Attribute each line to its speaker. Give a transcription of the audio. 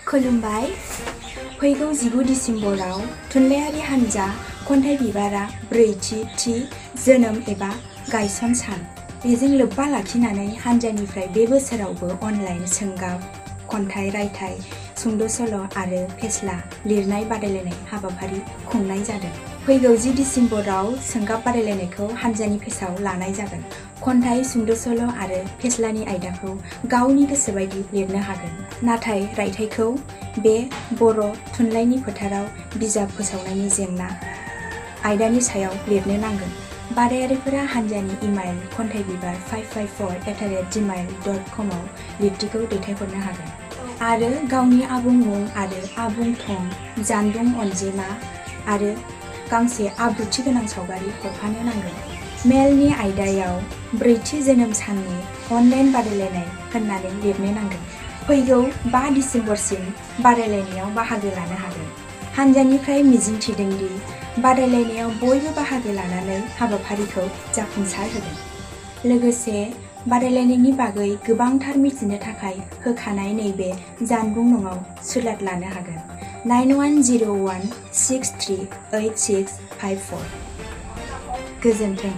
Speaker 1: खुलुमबाय। फैगौ 19 दिसेम्बराव थुनलाइयारि हान्जा खन्थाइ बिबारा ब्रैथि जोनोम एबा गायसन सान। बेजों लोब्बा लाखिनानै हान्जानिफ्राय बे बोसोरावबो अनलाइन सोंगाब, खन्थाइ, रायथाइ, सुंद' सल' आरो फेस्ला लिरनाय बादायलायनाय हाबाफारि खुंनाय जादों। फैगौ 10 दिसेम्बराव सोंगाब बादायलायनायखौ हान्जानि फेसाव लानाय जागोन। खन्थाइ, सुंद' सल' आरो फेस्लानि आयदाखौ गावनि गोसोबायदि लिरनो हागोन। नाथाय रायथाइखौ बे बर' थुनलाइनि फोथाराव बिजाब फोसावनायनि जेंना आयदानि सायाव लिरनो नांगोन। बादायारिफोरा हान्जानि इमेल खन्थाइबिबार 554@gmail.com आव लिरथिखौ दैथायहरनो हागोन आरो गावनि आबुं मुं आरो आबुं थं, जानबुं अनजिमा आरो गांसे आब्रुथि गोनां सावगारि हरफानो नांगोन। मेलनि आयदायाव ब्रैथि जोनोम साननि अनलाइन बादायलायनाय होननानै लिरनो नांगोन। फैगौ 5 दिसेम्बरसिम बादायलायनायाव बाहागो लानो हागोन। हान्जानिफ्राय मिजिंथिदों दि बादायलायनायाव बयबो बाहागो लानानै हाबाफारिखौ जाफुंसार होगोन। लोगोसे बादायलायनायनि बागै गोबांथार मिथिनो थाखाय होखानाय नैबे जानबुं नङाव सुलाद लानो हागोन। 9101638654। गोजोन्थों।